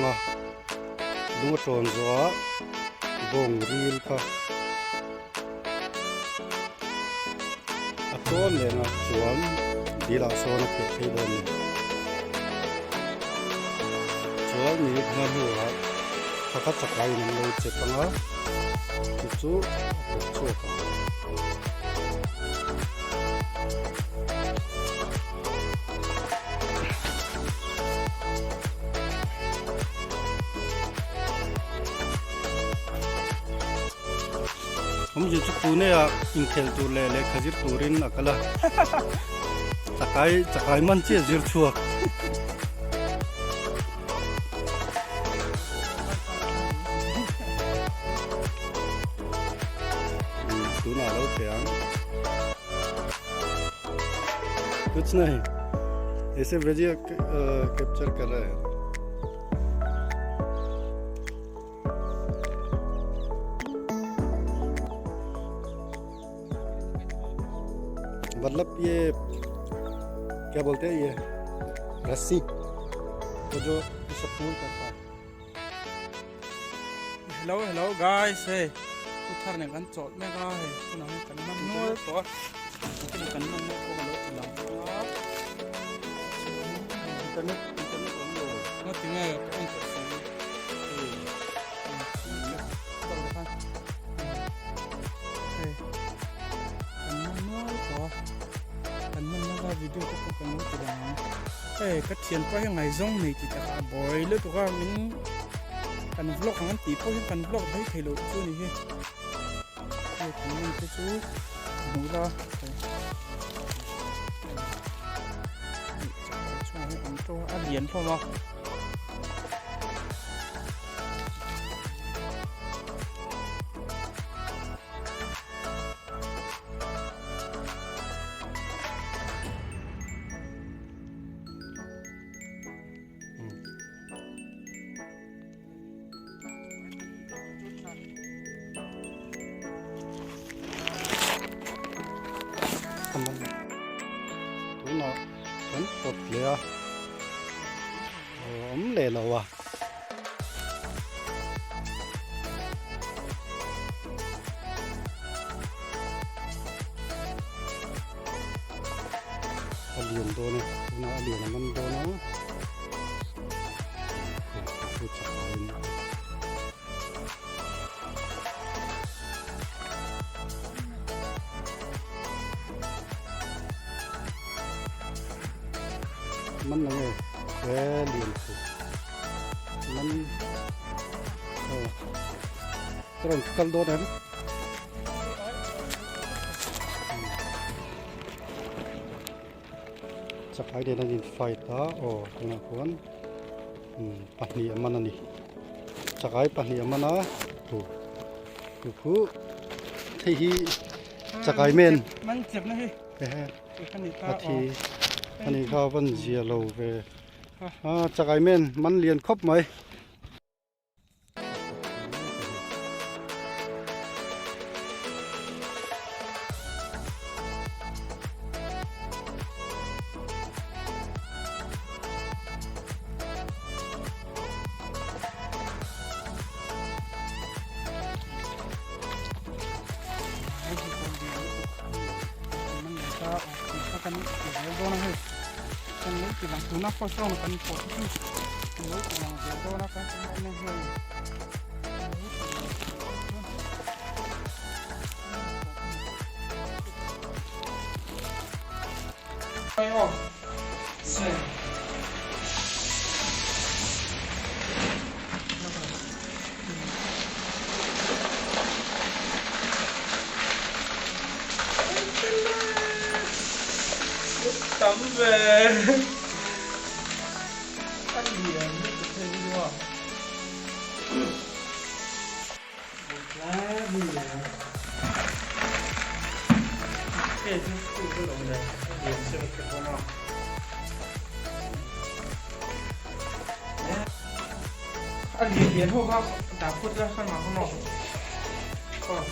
a, lung a tawn zawhah bawng ril kha a tawn leh a chuan dil ah sawn a pheh phei dawn a ni. Chuan minute hma hnuah thla khat chakai in an lo chep ang a, chu chu a pawt chhuak ang. Awmzia chu Pune ah inkhel tur leh lehkha zir turin a kal a, chakai chakai man chiah zir chhuak. Tunah lo thei ang. कुछ नहीं ऐसे video capture कर रहे हैं मतलब ये क्या बोलते हैं ये रस्सी तो जो इसे पुल करता है Hello hello guys hei thu thar nen kan chawlh mek a hei tunah hian kan man nual tawh a tunah kan man mek pawh ka lo ti lang a internet internet awm lo nga ti nge ka en tawh si hei kan man nual tawh a kan man nasa video te pawh kan lo ti lang ang hei ka thianpa hi ngaihzawng nei ti takah a buai lutuk a min Kan vlog ang an tih pawh hian kan vlog hlei thei loh chu a ni hi. Hei kan en te chu hmuh la chhungah hian awm tawh a, a lian hlawm a. Tunah kan pawt leh a awm leh lo a. A lian dawn a tunah a lian a man dawn a thu chak aiin man la nge he lian thu man aw ka rawn kal dawn em. Chakai nen an in fight a aw tunah khuan pahnih a man a ni chakai pahnih a man a thu thu khu hei hi chakai men man chep na hi a thi ani kha van zia lo ve a chakai men man lian khawp mai. Tam ve. A lian lutuk thei hi chu a. Hei chu chu ka lo nei a lian se ka pawn a. A lian lian ho kha dah phawt ila khan mah kha maw. Aw.